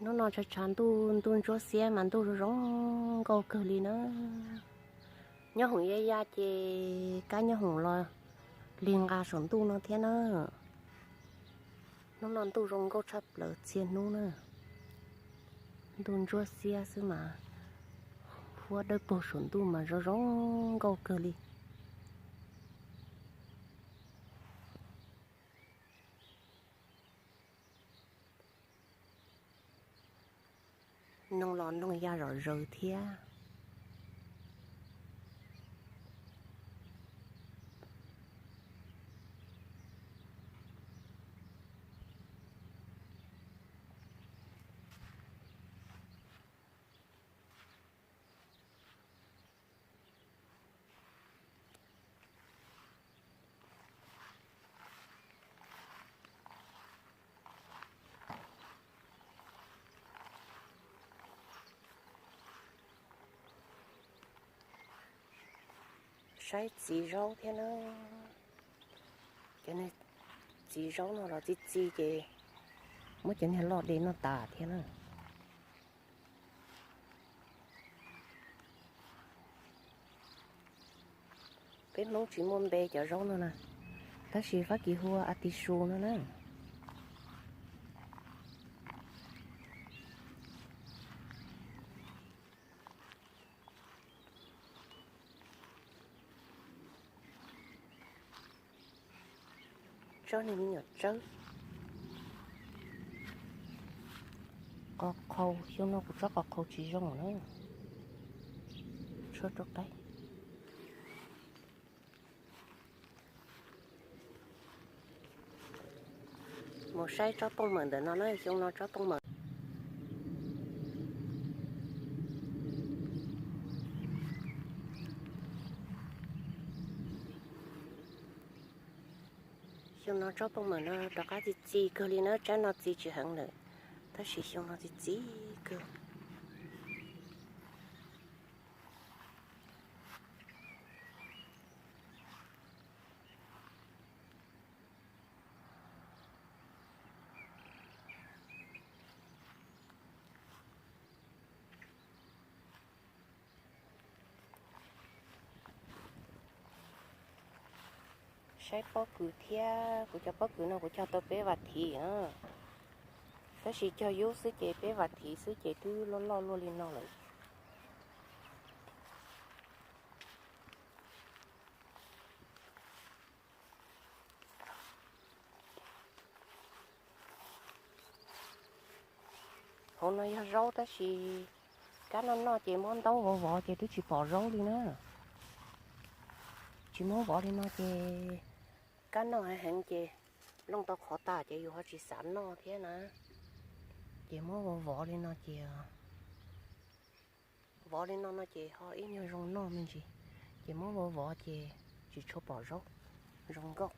Hnub no tshav tshav ntuj, ntuj ntsuab xiab mas ntuj zoo zoo nkauj kawg li na. Nyob hoom ya ya ces kab nyob hoom los li nqa saum ntuj no thiab na. Hnub no ntuj zoo nkauj tshaj plaws txhia hnub na. Ntuj ntsuab xiab xwb mas huab dawb paug saum ntuj mas zoo zoo nkauj kawg li. Noog los noog ya zom zaws thiab. Saib txiv zaub thiab na. Cov niag txiv zaub no los txi txiv ces muab cov niag loj de noj tas thiab na. Peb Hmoob tsis muaj npe cov zaub no na, tab sis Fab Kis hu ua a ti su no na. Tsob niag me nyuam tsawb. Qos qhau, xyoo no kuv tsob qos qhau tsis zoo na. Tshuab rau qaib. Mus saib tsob pooj mawm ntawm no na, xyoo no tsob pooj mawm. Xyoo no tsob pooj mawm no rov qab txi txiv kawg li na, tsab no txi tsis heev lawm, tab sis xyoo no txi txiv kawg. Saib pob kws thiab, kuv cov pob kws no kuv cog tau peb vas thiv na, tab sis cog yub xwb ces peb vas thiv xwb ces twb loj loj luaj li no lawm. Hauv no yog zaub tab sis kab noj noj ces muab ntaub vov vov ces twb tsis pom zaub li na. Tsis muab vov li no ces kab noj heev heev ces looj tau qhov tas ces yus ho tsis xav noj thiab na. Ces muab vov vov li no ces, vov li no no ces ho ib nyuag zoo noj me ntsis. Ces muab vov vov ces tsis tshua pom zaub zoo nkauj.